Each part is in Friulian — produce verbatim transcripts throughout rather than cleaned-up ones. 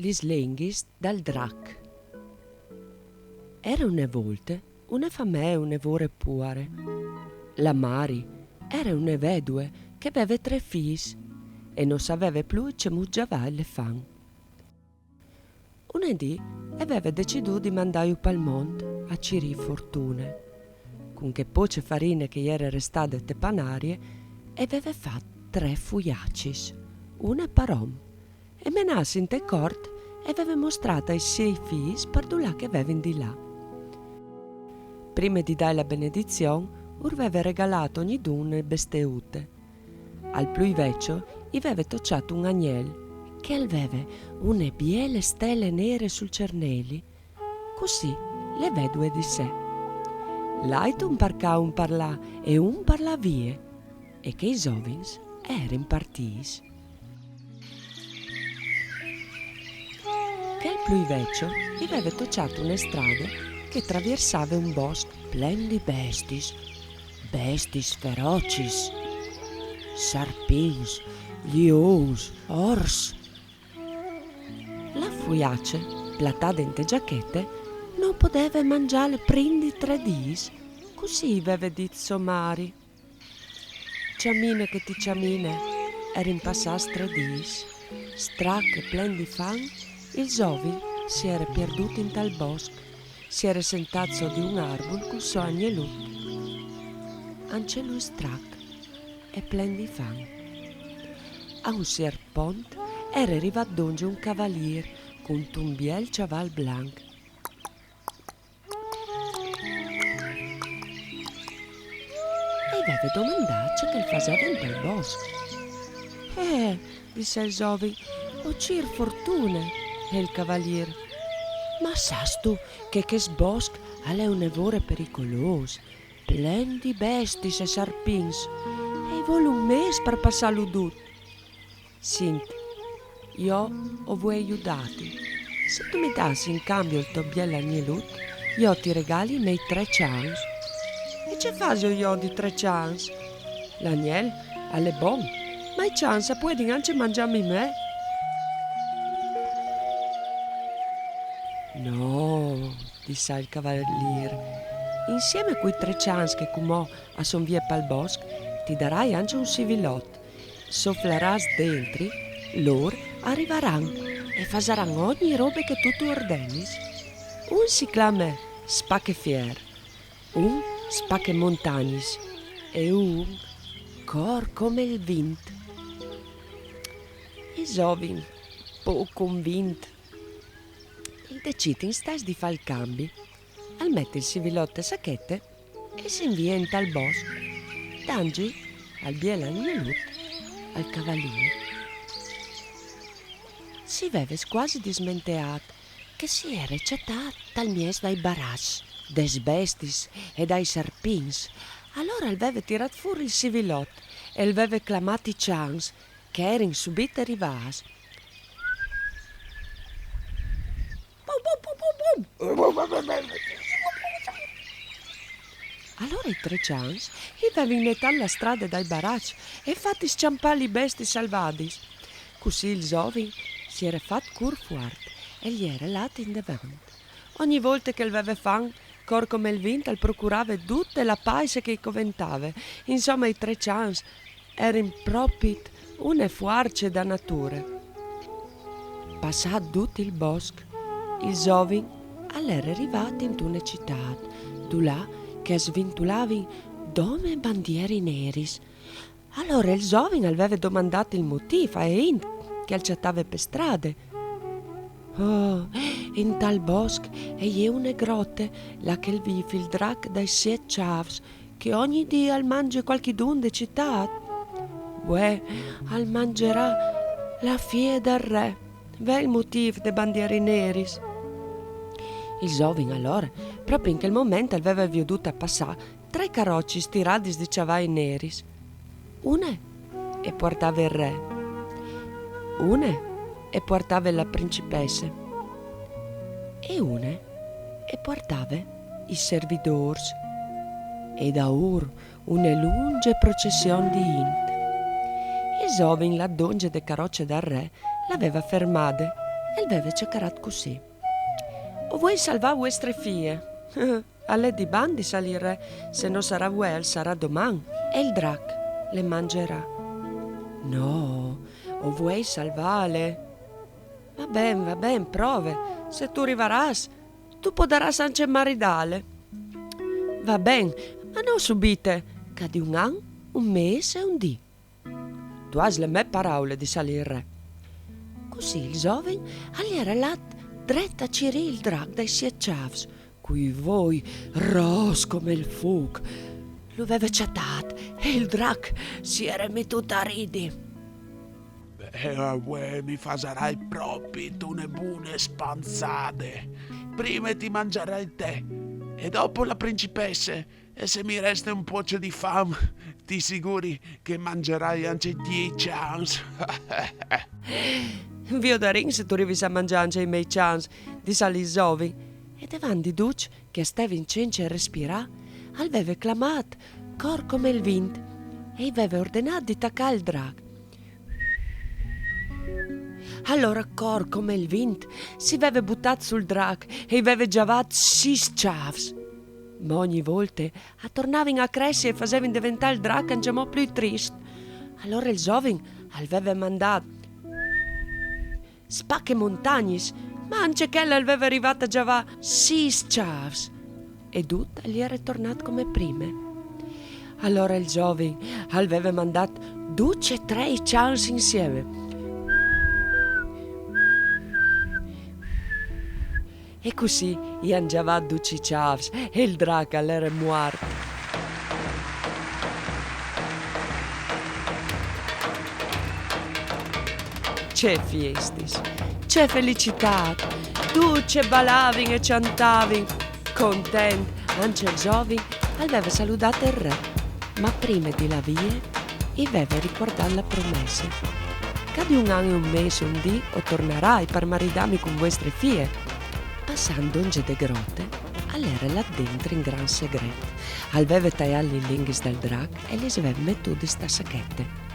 Lis lenghis dal drac. Ere une volte une famee une vore puare. La mari ere une vedue che e veve trê fîs e no saveve plui cemût gjavâ le fan. Un dì e veve decidût di mandâju pal mont a cirî fortune. Cun chê pôce farine che e jere restade te panarie, e veve fat trê fujacis, une par om, e menâts inte cort e veve mostrât ai siei fîs par dulà che e vevin di lâ. Prime di dâi la benedizion, ur veve regalât ognidun une besteute. Al plui vecio i veve toçât un agnel che al veve une biele stele nere sul cerneli. Cussì le vedue e dissè: Lait un par ca, un par là e un par là vie. E chei zovins a jerin partîts. Chel plui vecio i veve toçât une strade che e traviersave un bosc plen di bestiis, bestiis ferocis, sarpins, lions, ors. La fujace, platade inte gjachete, no podeve mangjâle prin di trê dîs, cussì i veve dit sô mari. Cjamine che ti cjamine, a jerin passâts trê dîs, strac e plen di fan, il zovin si jere pierdût intal bosc, si jere sentât sot di un arbul cul so agnelut. Ancje lui strac e plen di fan. A un siert pont jere rivât dongje un cavalîr cuntun biel cjaval blanc. E i veve domandât ce che al faseve intal bosc. Eh, dissè il zovin, o cîr fortune, e il cavalîr. Ma sâstu che chest bosc al è une vore pericolôs, plen di bestiis e sarpins, e i vûl un mês par passâlu dut. Sint, jo o vuei judâti. Se tu mi dâs in cambi il to biel agnelut, jo ti regali i miei trê cjans. E ce fasio jo di trê cjans? L'agnel al è bon, ma i cjans a puedin ancje mangjâmi me. No, dissè il cavalîr, insiemi a chei trê cjans che cumò a son vie pal bosc, ti darai ancje un sivilot. Soflarâs dentri, lôr a rivaran e fasaran ogni robe che tu tu ordenis. Un si clame spachefier, un spachemontagnis e un cor come il vint. Il zovin, pôc convint, al decît instès di fâ il cambi. Al met il sivilot te sachete e si invie intal bosc, dantji al biel agnelut al cavalîr. Si veve cuasi dismenteât che si jere cjatât tal mieç dai baraçs, des bestiis e dai sarpins. Alore al veve tirât fûr il sivilot e al veve clamât i cjans, che a jerin subite rivâts. Alore i trê cjans i vevin netât la strade dai baraçs e fat scjampâ lis bestiis salvadis. Cussì il zovin si jere fat cûr fuart e al jere lât indevant. Ogni volte che al veve fan, cor come il vint al procurave dute la paise che i coventave. Insome, i trê cjans a jerin propit une fuarce da nature. Passât dut il bosc, il zovin al jere rivât intune citât, dulà che a svintulavin dome bandieri neris. Alore il zovin al veve domandât il motîf ae int che al cjatave pe strade. Oh, intal bosc e je une grote, là che al vîf il drac dai siet cjâfs, che ogni dì al mangje cualchidun de citât. Vuê al mangjarà la fie dal re. Ve il motîf des bandieris neris. Il zovin alore, propit in chel moment, al veve viodût a passâ trê carocis tiradis di cjavai neris. Une e puartave il re, une e puartave la principesse e une e puartave i servidôrs. E daûr une lungje procession di int. Il zovin là dongje de caroce dal re al veve fermade E al veve ciacarât cussì: O vuei salvâ vuestre fie? Al è di bandi, dissal il re, se no sarà vuê al sarà doman, e il drac le mangerà. No, o vuei salvâle. Va ben, va ben, prove. Se tu rivarâs, tu podarâs ancje maridâle. Va ben, ma no subite, ca di un an, un mês e un dì. Tu âs le mê paraule, dissal il re. Cussì il zovin al jere lât dret a cirî il drac dai siet cjâfs, cui voi ros come il fûc. Lu veve cjatât e il drac si jere metût a ridi. Beh, vuê mi fasarai propit une bune spanzade. Prime ti mangiarai te e dopo la principesse. E se mi reste un pôc di fam, ti siguri che mangerai ancje i tiei cjans. Viodarìn se tu rivis a mangjâ ancje i miei cjans, dissal il zovin. E devant di ducj che a stevin cence respirâ, al veve clamât cor come il vint e i veve ordenât di tacâ il drac. Alore cor come il vint si veve butât sul drac e i veve gjavât sîs cjâfs. Ma ogni volte a tornavin a cressi e a fasevin deventâ il drac ancjemò plui trist. Alore il zovin al veve mandât spachemontagnis, ma ancje chel al veve rivât a gjavâ sîs cjâfs. E dut al jere tornât come prime. Alore il zovin al veve mandât ducj e trê i cjans insiemi. E cussì i àn gjavât ducj i cjâfs e il drac al jere muart. Ce fiestis, ce felicitât! Ducj a balavin e a cjantavin. Content, ancje il zovin al veve saludât il re, ma prime di lâ vie i veve ricuardât la promesse: ca di un an e un mês e un dì o tornarai par maridâmi cun vuestre fie. Passant dongje de grote, al jere lât dentri in grant segret. Al veve taiât lis linghis dal drac e lis veve metudis ta sachete.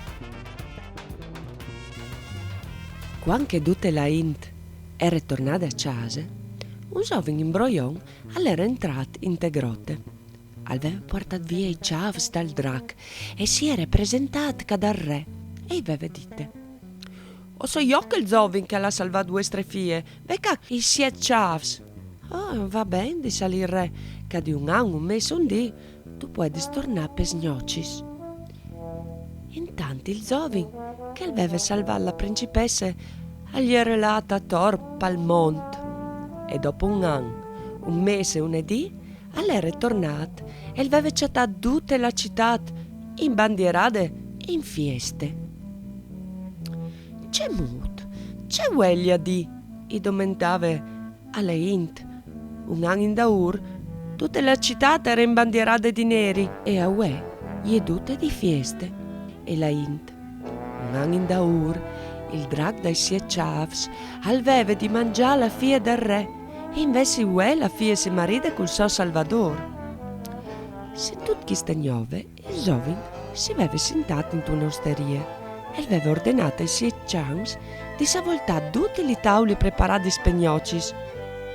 Cuant che dute la int e jere tornade a cjase, un zovin imbroion al jere jentrât inte grote. Al veve puartât vie i cjâfs dal drac e si jere presentât ca dal re e i veve dite: O soi jo chel zovin che al à salvât vuestre fie, ve ca i siet cjâfs. Oh, va ben, dissal il re, ca di un an, un mês e un dì tu puedis tornâ pes gnocis. Intant il zovin che al veve salvât la principesse al jere lât ator pal mont. E dopo un an, un mês e une dì, al jere tornât e al veve cjatât dute la citât imbandierade e in fieste. Cemût? Ce vuelial dî? I domandave a la int. Un an indaûr, dute la citât e jere imbandierade di neri e vuê e je dute di fieste. E la int: Un an indaûr, il drac dai siet cjâfs al veve di mangjâ la fie dal re, e invezit vuê la fie si maride cul so salvadôr. Sintût cheste gnove, il zovin si veve sintât intune ostarie e al veve ordenât ai siei cjans di svoltâ dutis lis taulis preparadis pes gnocis.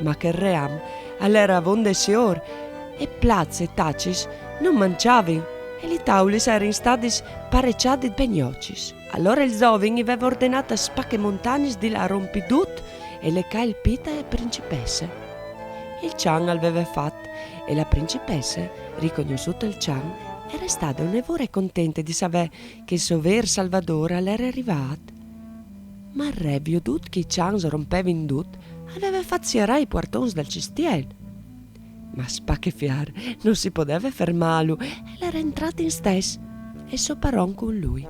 Ma chel ream al jere avonde siôr e plats e tacis no mancjavin e lis taulis a jerin stadis paregjadis pes gnocis. Alore il zovin i veve ordenât a spachemontagnis di lâ a rompi dut e lecâ il pît ae principesse. Il cjan al veve fat e la principesse, ricognossût il cjan, e je stade une vore contente di savê che il so vêr salvadôr al jere rivât. Ma il re, viodût che i cjans a rompevin dut, al veve fat sierâ i puartons dal cjistiel. Ma Spachefiar no si podeve fermâlu e al jere jentrât istès e il so paron cun lui.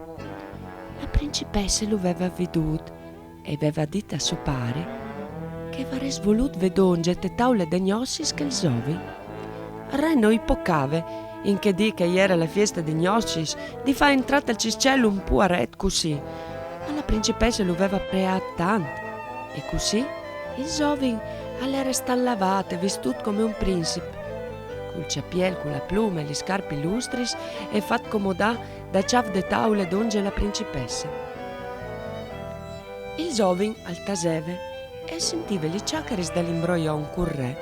La principesse lu veve viodût e veve dit a so pari che al varès volût vê dongje te taule de gnocis chel zovin. Il re no i pocave, in chê dì che e jere la fieste di gnocis, di fâ jentrâ tal cjistiel un puaret cussì. Ma la principesse lu veve preât tant. E cussì il zovin al jere stât lavât e vistût come un princip, cul cjapiel cu la pluma e lis scarpis lustris e fat comodâ da cjâf de taule dongje la principesse. Il zovin al taseve e al sintive lis ciacaris dal imbrojon cul re.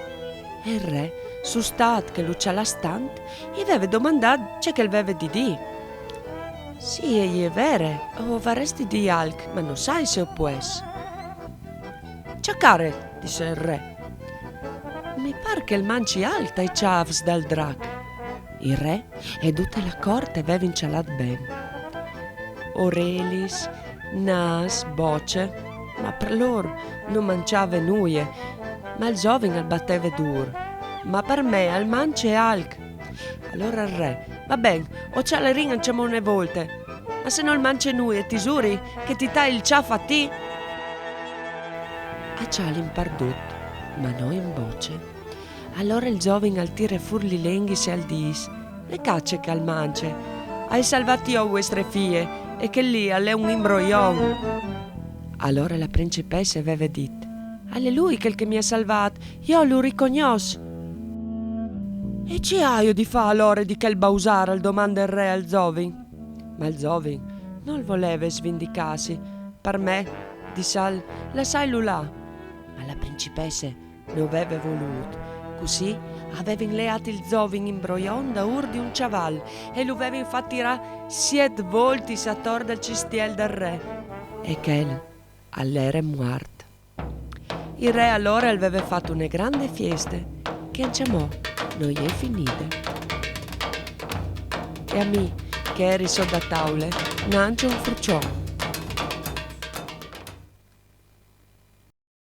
E il re, sustât che lu cjalàs tant, i veve domandât ce che al veve di dî. Sì, e je vere, o varès di dî alc, ma no sai se o pues. Cjacare, dissè il re. Mi pâr che al manci alc tai cjâfs dal drac. Il re e dute la cort a vevin cjalât ben. Orelis, nâs, boce, ma par lôr no manciave nuie, ma il zovin al bateve dûr. Ma par me al mance alc. Alore il re: Va ben, o cjalarìn ancjemò une volte. Ma se nol mance nuie, ti zuri che ti tai il cjâf a ti. A cjalin pardut, ma no in boce. Alore il zovin al tire fûr lis lenghis e al dîs: Lecât ce che al mance. O ai salvât jo vuestre fie, e chel li al è un imbrojon. Alore la principesse e veve dit: Al è lui chel che mi à salvât, jo lu ricognòs. E ce aio di fâ alore di chel bausâr? Al domande il re al zovin. Ma il zovin nol voleve svindicâsi. Par me, dissal, lassailu là. Ma la principesse no veve volût. Cussì a vevin leât il zovin imbrojon daûr di un cjaval e lu vevin fat tirâ siet voltis ator dal cjistiel dal re. E chel al jere muart. Il re alore al veve fat une grande fieste, che ancjemò no je finide. E a mi, che o jeri sot da taule, nancja un fruçon.